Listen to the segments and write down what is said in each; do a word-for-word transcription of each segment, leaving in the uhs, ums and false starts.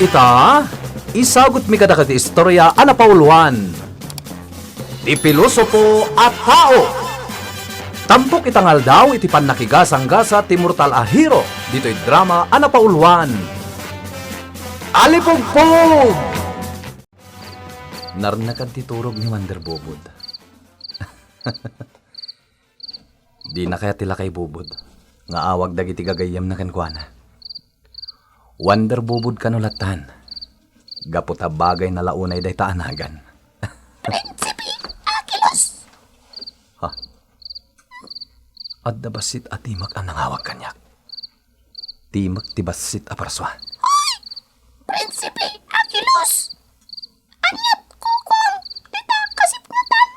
Ita, isagutmi kadagiti istorya a napauluan ti pilosopo a tao. Tampok ita nga aldaw iti pannakigasanggasa ti mortal a hero ditoy drama a napauluan. Alipugpog! Narnakan ti turog ni Wonder Bubod. Dina kayat ti lakay Bubod nga awag dagiti gagayyemna kenkuana. Wonder Bubod kano lattan, gapu ta bagayna la unay dayta a nagan. Prinsipe Akilos! Ha? Adda bassit a timek a nangawag kaniak. Timek ti bassit a parsua. Hoy! Prinsipe Akilos! Aniat kukuam dita kasipngetan?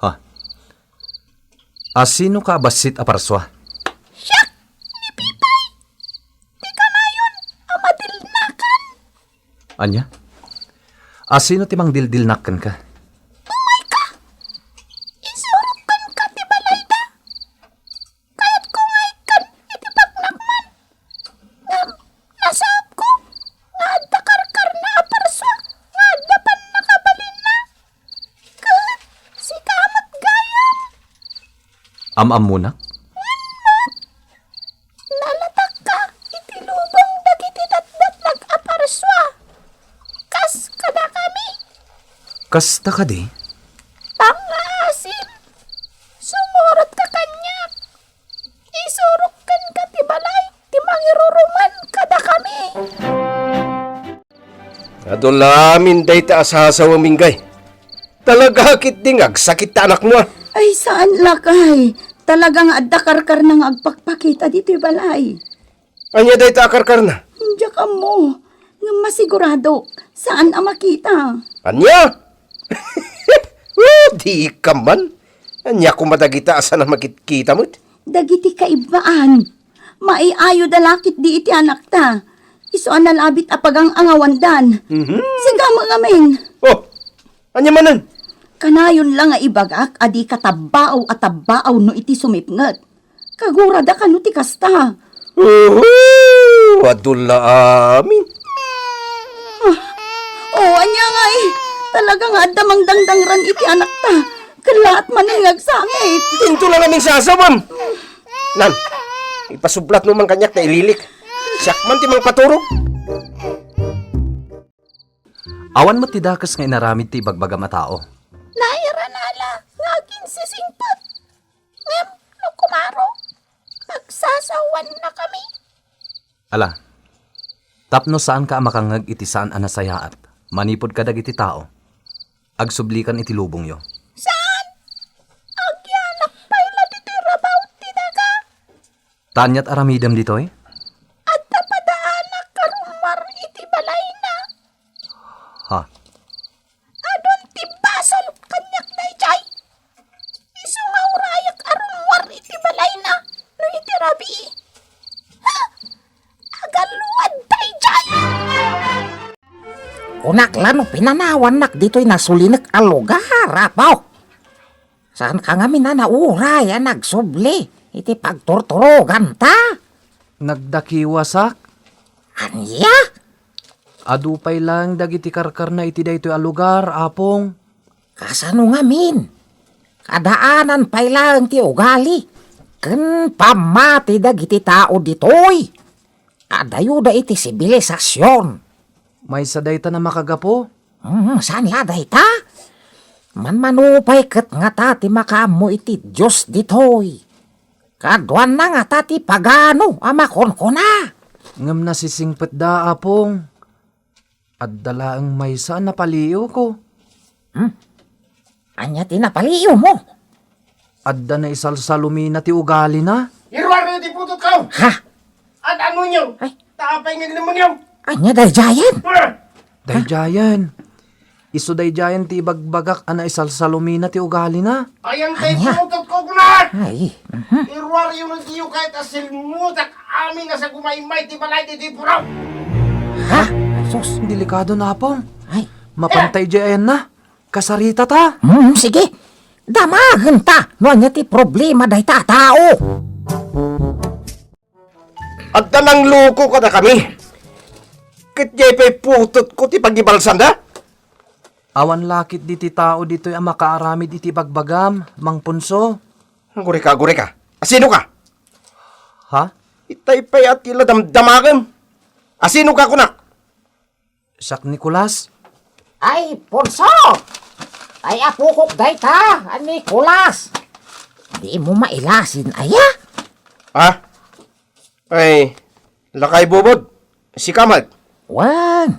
Ha? Asino ka a bassit a parsua? Siak ni Pipay! Ti kanayon a madilnakan! Ania? Asino ti mangdildilnak kenka? Umayka! Isurok kenka ti balayda! Kayatko nga ikkan iti paknakman. Ngem, nasaapko nga adda karkarna a parsua nga adda pannakabalinna. Ket sika met gayam. Am-ammonak? Wen met, nalatakka iti lubong dagiti datdatnak a parsua. Kas kadakami. Kasta kadi? Pangngaasim, sumurotka kaniak. Isurok kenka ti balay ti mangiruruman kadakami. Adu la amin dayta a sasawem, inggay. Talaga ketdi nga agsakit ta anakmo, a. Ay, saan, lakay. Talaga nga adda karkarna nga agpakpakita ditoy balay. Ania dayta a karkarna? Diak ammo. Ngem masiguradok, saan a makita. Ania? Oh, di ka man. Ania koma dagita a saan a makitkita met? Dagiti kaibbaan. Maiayoda la ketdi iti anakta. Isu a nalabit a pagang-angawandan. Mhm. Sika met ngamin. Oh, ania manen? Kanayon la nga ibagak a dika tabbaaw a tabbaaw no iti sumipnget. Kagurada kano ti kasta? Uhu! Adu la amin. Ah, oh, ania ngay? Talaga nga adda mangdangdangran iti anakta. Kellaat manen nga agsangit. Dinto la ngamin sasawem. Nan, ipasublatmo man kaniak ta ililik. Siak man ti mangpaturog. Awan met ti dakes nga inaramid ti ibagbagam a tao. Nairana la nga aginsisingpet. Ngem no kumaro, agsasawannakami. Ala, tapno saanka a makangngeg iti saan a nasayaat manipud kadagiti tao, agsublikan iti lubongyo. Saan? Agyanak pay la ditoy rabaw ti daga. Ta aniat aramidem ditoy? Adda padaanak a rummuar iti balayna. Ha? Adun ti basol kaniak daydiay. Isu nga urayak a rummuar iti balayna no iti rabii. Ha? Agalluad daydiay! Kunak la no pinanawannak ditoy nasulinek a lugar, apo. Saanka ngamin a nauray a nagsubli iti pagturturoganta? Nagdakiwasak. Ania? Adu pay laeng dagiti karkarna iti daytoy a lugar, Apong. Kasano ngamin? Kadaanan pay laeng ti ugali ken pammati dagiti tao ditoy. Adayoda iti sibilisasion. Maysa dayta a makagapu? Hmm, saan la dayta? Manmanupay ket ngata ti makaammo iti Dios ditoy. Kaduanna ngata ti pagano a makunkuna. Ngem nasisingpetda, Apong. Adda laeng maysa a napaliiwko. Hmm? Ania ti napaliiwmo? Adda naisalsalumina ti ugalina. Iruaryo ti putotko! Ha? Ad-anonyo? Ay. Ta apay nga aglemmenyo? Ania daydiayen? Ah! Daydiayen. Isu daydiayen ti ibagbagak a naisalsalumina ti ugalina. Ayan tay Ania? Putotko, kunak! Ay. Mhm. Iruaryo no diyo kayat a silmutak amin a sagumaymay ti balay ditoy puraw. Ha? Ay, sus. Delikado na, Apong. Ay. Mapantay di ayan na. Kasarita ta. Hmm, sige. Damagen ta no ania ti problema dayta a tao. Adda nangloko kadakami. Ket diay pay putotko ti pagibalsanda? Awan la ketdi ti tao ditoy a makaaramid iti bagbagam, Mang Ponso. Agurayka, agurayka. Asinoka? Ha? Itay pay a ti la damdamagem. Asinoka, kunak? Siak Nicolas. Ay, Ponso! Ay, apokok dayta, a Nicolas! Dimo mailasin, aya? Ha? Ay, lakay Bubod, sika met? Wen.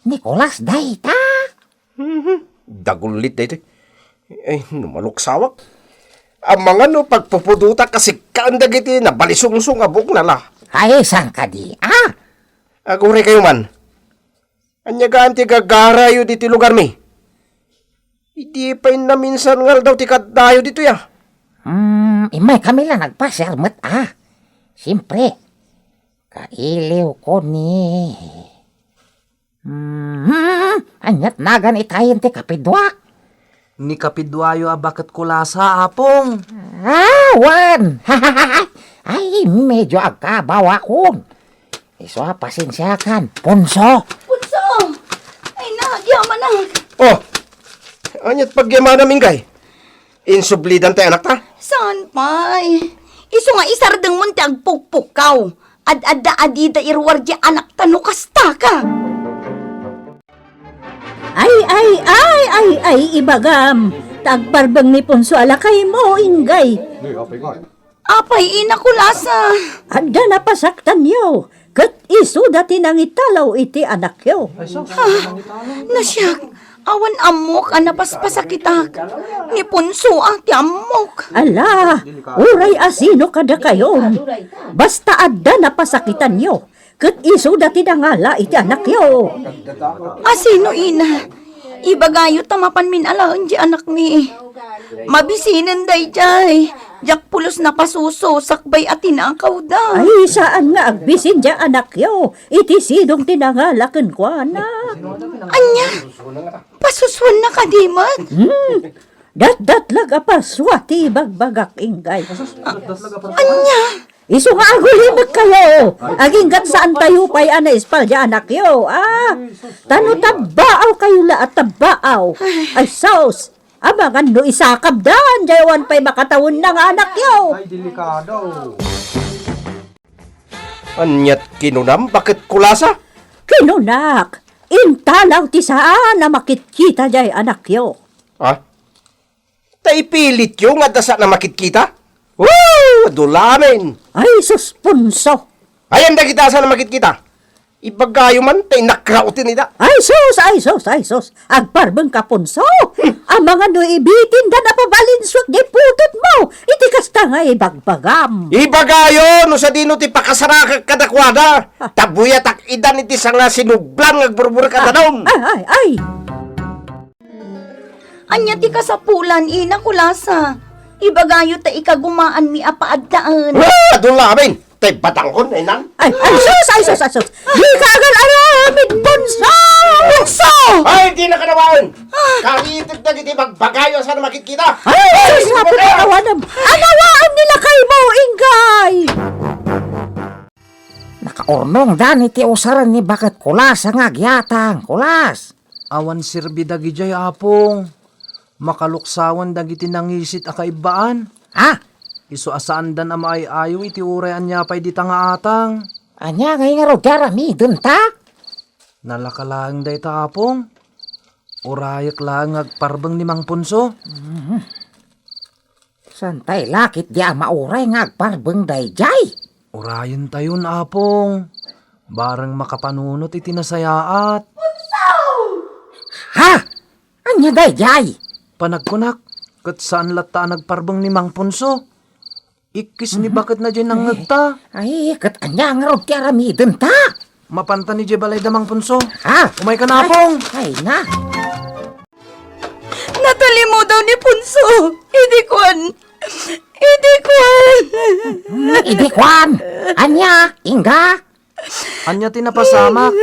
Nicolas dayta. Mhm. Dagullit daytoy. Ay, no maluksawak. Amangan no pagpupudotak a sikkaan dagiti nabalisungsong a buokna la. Ay, saan kadi, a? Aguraykayo man. Ania gayam ti gagarayo ditoy lugarmi? Idi pay naminsan nga aldaw ti kaddayo ditoy, a. Hmm, immay kami la nagpasiar met, a. Siempre, kailiwko ni Hmm, aniat nagan itayen ti kapiduak? Ni kapiduayo a baket Kulasa, Apong. Ah, wen! Ay, medyo agkabawakon. Isu a pasensiakan, Ponso. Ponso! Ay, nagyamanak! Oh! Aniat pagyamanam, Inggay? Insublidan ti anakta? Saan pay? Isu nga isardengmon ti agpukpukkaw. Ad-adda a dida iruar diay anakta no kasta ka. Ay, ay, ay, ay, ay, ibagam. Ta agparbeng ni Ponso a lakaymo, Inggay. Apay, Ina Kulasa? Adda napasaktanyo, ket isuda ti nangitalaw iti anakyo. Ah, no siak, awan ammok a napaspasakitak. Ni Ponso a ti ammok. Ala, uray asino kadakayon. Basta adda napasakitanyo, ket isuda ti nangala iti anakyo. Asino, Ina? Ibagayo ta mapanmin alaen diay anakmi. Mabisinen daydiay. Diak pulos napasuso sakbay a tinakawda. Ay, saan nga agbisin diay anakyo iti sidong ti nangala kenkuana. Ania? Pasusuenna kadi met? Hmm. Datdatlag a pasua ti ibagbagak, Inggay. Ania? Isu nga agulimekkayo, agingga't saantayo pay a naispal diay anakyo, a? Ta no tabbaaw kayo la a tabbaaw. Ay, sus! Amangan no isakabdan, diay awan pay makatawenna nga anakyo. Ay, delikado. Aniat kinunam, baket Kulasa? Kinunak, intalaw ti saan a makitkita diay anakyo. Ha? Ta ipilityo nga adda saan a makitkita? Woo! Adu lamin! Ay, sus, Ponso! Ayan dagita saan a makitkita? Ibagayo man, ta inakrauten ida. Ay, sus! Ay, sus! Ay, sus! Agparbeng ka, Ponso! Amangan no ibitindan a pabalinsuek diay putotmo iti kasta nga ibagbagam. Ibagayo no sadino ti pakasarakak kadakuada. Ah. Ta buyatak idan iti sanga sinublan nga agburburek a danum. Ay, ay, ay! Ania ti kasapulan, Ina Kulasa? Ibagayo ta ikagumaanmi a paaddaen. Ah, adu lamin! Tay batangkon, ay nan? Ay, ay, sus, ay, sus, ay, sus! Dika agar-aramid, Ponso! Ponso! Ay, di na kanawaen! Karited dagiti bagbagayo a saan a makitkita! Ay, sus, napatakawanem! Anawaen ni lakaymo, Inggay! Nakaurnongdan iti usaren ni baket Kulasa nga agyatang, Kulas. Awan serbi dagidiay, Apong. Makaluksawen dagiti nangisit a kaibbaan. Ha? Isu a saandan a maay-ayo iti uray ania pay dita nga atang. Ania ngay ngarud ti aramidenta? Nalaka laeng dayta, Apong. Urayek laeng nga agparbeng ni Mang Ponso. Mhm. Saan tay lakit di a mauray nga agparbeng daydiay? Urayentayon, Apong. Bareng makapanunot iti nasayaat. Ha? Ania daydiay? Panagkunak, ket saan latta a nagparbeng ni Mang Ponso. Ikkis ni baketna diay nangngegta. Ay, ket ania ngarud ti aramidenta? Mapanta ni diay balayda, Mang Ponso. Ha? Umayka, Apong. Ay, ay na. Natalimo daw ni Ponso. Idi kuan. Idi kuan. Hmm, idi kuan. Ania, Inggay? Ania ti napasamak,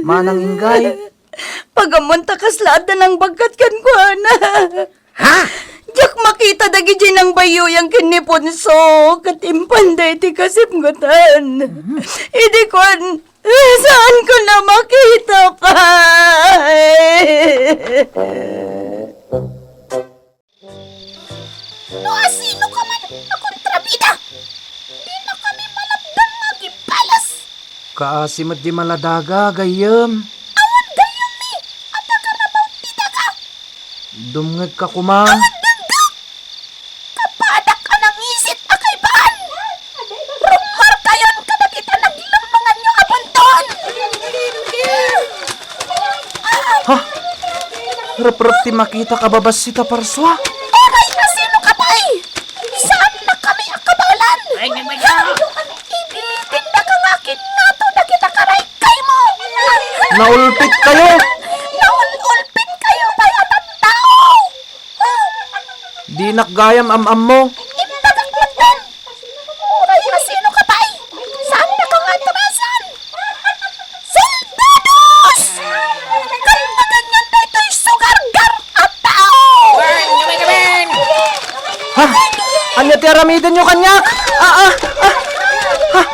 Manang Inggay? Pagammon ta kasla adda nangbagkat kenkuana. Ha? Diak makita dagiti nangbayyuyang ken ni Ponso, ket impan daytoy kasipngetan. Idi kuan, saanko na makita pay. No asino ka man a kontrabida, dina kami malabdang nga agimbalas. Kaasi met di maladaga, gayyem. Awan gayyemmi, adda karabaw ti daga. Dumngegka koma. Awan dumngeg! Kapadak a nangisit a kaiban! Rumarkayon kadagita naglemmenganyo a bunton! Ha? Reprep ti makita ka babassit a parsua? Uray, asino ka pay? Saanna kami a kabaelan! Ay, nagmay ka! Ibitindaka nga akin ngato dagita karaykaymo! Naulpit kayo! Naul-ulpit kayo pay a tattao! Dinak gayam am-ammo. Imbagak laeng! Uray asino ka pay! Saannaka nga atrasan! Soldados! Kalpagan niyan daytoy sugargar a tao! Ha? Ania ti aramidenyo kaniak? Ah, ah, ah, ah.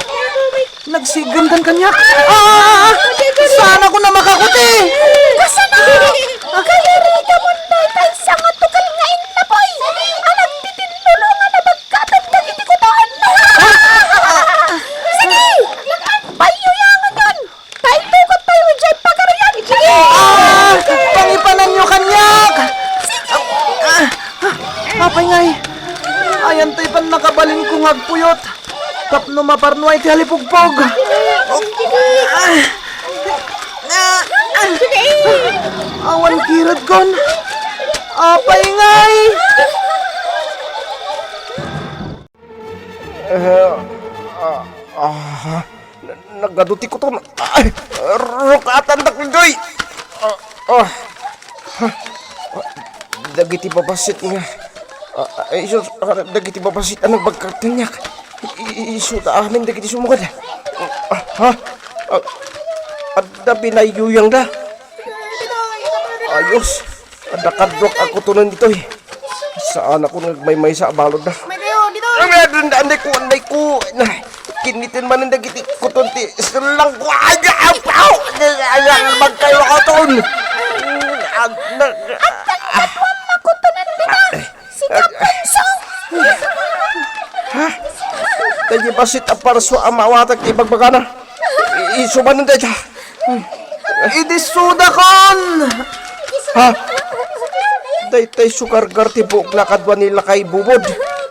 Nagsiggendan kaniak. Ah! Saanakon a makakuti! Kasano? Kayaritamon daytay sangatukal nga innapoy a nagtitinnulongan a bagkatan dagiti kuton! Sige! Bayyuyanganyon! Paitugot tayo idiay pagarian! Sige! Ah! Pangipananyo kaniak! Sige! Ah! Ah! Apay ngay? Ayanto pay pannakabalinko nga agpuyot. Tapno maparnuay ti halipugpog. Awan kiredkon. Apay ngay? Ah, ah, ah, na-, nagadu ti kuton. Ay, rukatandak ditoy. Ah, ah. Dagiti babassit nga, ah, ah, isu, ah, dagiti babassit a nagbagkat kaniak. I-, i-, isuda amin dagiti sumugad. Ah, ha? Ah, adda binayyuyangda. Ayos. Adda kaduak a kutonen ditoy. Saanakon nga agmaymaysa a baludda. Ay, anday ko, anday ko. Na, kiniten manen dagiti kuton ti sellang ko. Ay, ay, ay, ay, ay, magkayo kuton. Adda nga kaduam a kutonen dita. Sika, Ponso! Ha? Dagiti bassit a parsua a maawatag ti ibagbagana. I-, isu manen dayta. Idi sudakon! Ha? Daytay sugargar ti buokna kadua ni Lakay Bubod.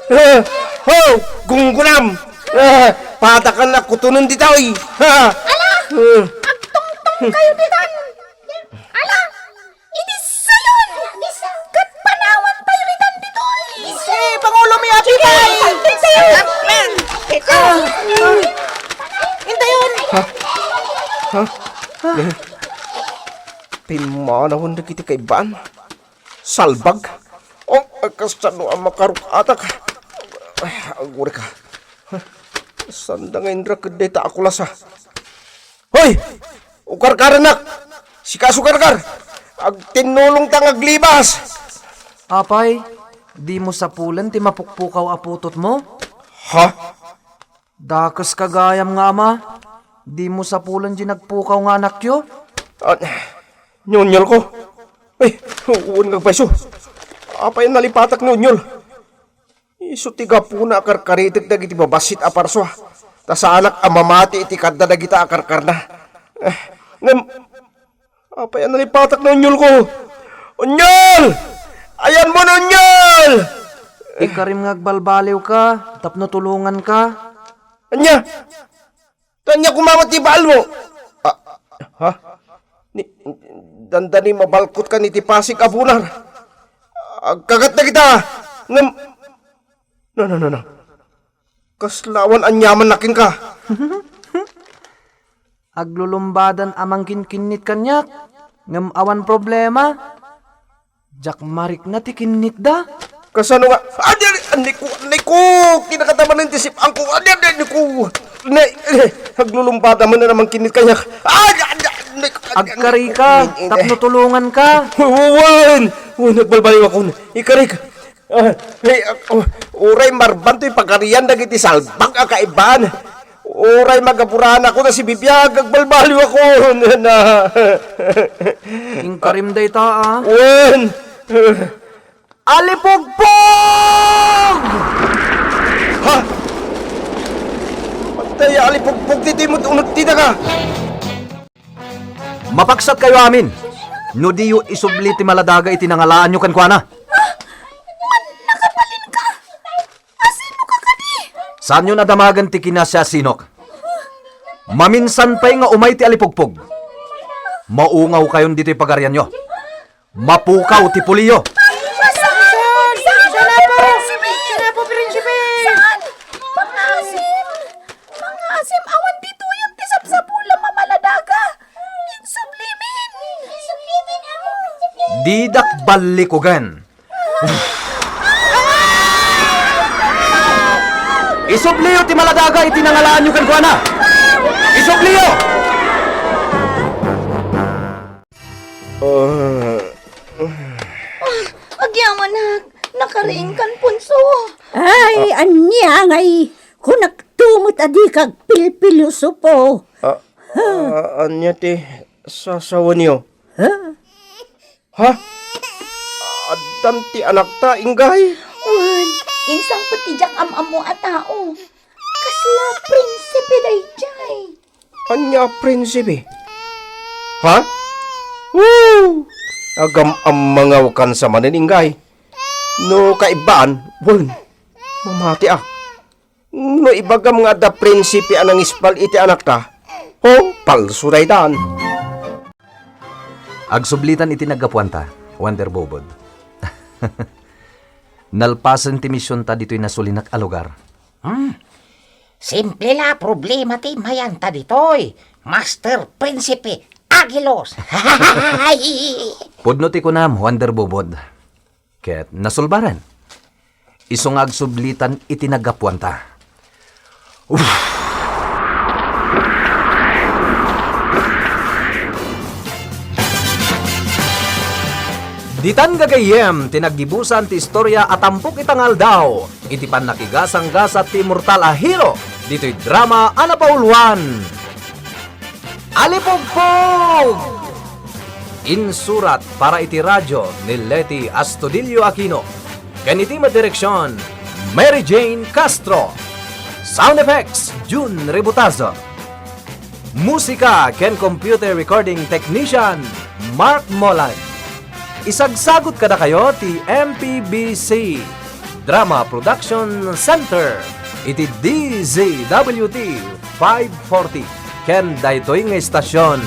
Ha? Ho! Gunggunam! Ha? Patakan a kutonen ditoy! Ha? Ala! Ha? Agtungtong kayo ditan! Ala! Idi sayon! Ket panawan tayo itan ditoy! Si Pangulo mi apitay! Intayon! Ah, ah, intayon! Ha? Ha? Pimmanawan dagiti kaibbaan? Salbag? Oh, kasano a makarukatak? Ay, agurek. Sanda nga inrak ket dayta a kulasa. Hoy! Ukarkarannak! Sika sukarkar! Agtinnulongta nga aglibas! Apay, dimo sapulen ti mapukpukaw a putotmo? Ha? Dakeska gayam nga ama, dimo sapulen ti nagpukaw nga anakyo? Ah, niunyolko? Ay, wen nga agpayso. Apay a nalipatak nga unyol? Isu ti gapuna a karkaritek dagiti babassit a parsua, ta saanak a mamati iti kadda dagita a karkarna. Eh, ngem, apay a nalipatak nga unyolko? Unyol! Ayanmon, unyol! Ikarim nga agbalbaliwka tapno tulonganka. Ania? Ania koma met ti baalmo? Ah, ha? Ni, dandani mabalkotka iti pasig a bunar. Agkagat dagita. Ngem, no, no, no, no. Kasla awan aniamanna kenka. Aglulumbadan a mangkinkinnit kaniak, ngem awan problema. Diak marikna ti kinnitda. Kasano nga? Adi, adi, anniko, anniko! Kinakatamanen ti sip-angko. Adi, adi, anniko! Ne, eh, aglulumpada man na naman kinnit kaniak. Adi, adi, anniko! Agkarika, tapno tulonganka. Wen! Wen, agbalbaliwakon. Ikarik. Ah, eh, ah, oh, uray marban toy pagarian dagiti salbag a kaiban. Uray magapuranakon a sibibiag, agbalbaliwakon. Inkarim dayta, a. Wen. Alipugpog! Ha? Patay, alipugpog ditoy mut-, unot ti daga. Mapaksatkayo amin no diyo isubli ti maladaga iti nangalaanyo kenkuana. Man, nakabalinka! Asinoka kadi? Saanyo nadamagan ti kinasiasinok. Maminsan pay nga umay ti alipugpog. Maungawkayon ditoy pagarianyo. Mapukaw ti puliyo. Saan? Saan? Saan po? Saan po, prinsipe? Saan? Mangaasim! Mangaasim! Awan ditoyen ti sapsapulam a maladaga! Insublimin! Insublimin, amo! Didak ballikugen. Isubliyo ti maladaga iti nangalaanyo kenkuana! Isubliyo! Ah, agyamanak, nakariingkan, Punso. Ay, ania ngay, kunakto met a dika agpilpilosopo. Ah, ah, ania ti sasawenyo? Ha? Ha? Addan ti anakta, inggay? Wen, insangpet ti diak am-ammo a tao. Kasla prinsipe daydiay. Ania a prinsipe? Ha? Woo! Agam-ammangawkan sa manen, inggay. No kaibbaan, wen, mamatiak. No ibagam nga adda prinsipe a nangispal iti anakta, oh, palso daytan. Agsublitan iti naggapuanta, Wonder Bobod. Nalpasen ti misionta ditoy nasulinak a lugar. Hmm. Simple la a problema ti mayanta ditoy, Master Prinsipe Agilos. Pudno ti kunam, Wonder Bobod. Ket nasulbaren. Isu nga agsublitan iti naggapuanta. Uff! Ditan gagayyem ti naggibusan ti istorya a tampok ita nga aldaw iti pannakigasanggasat ti immortal a hero ditoy drama a napauluan. Alipugpog! Insurat para iti radio ni Leti Astudillo Aquino, ken iti madireksion, Mary Jane Castro. Sound effects, Jun Ributazo. Musika ken computer recording technician, Mark Molay. Isagsagut kadakayo ti M P B C Drama Production Center iti D Z W T five forty ken daytoy nga istasion.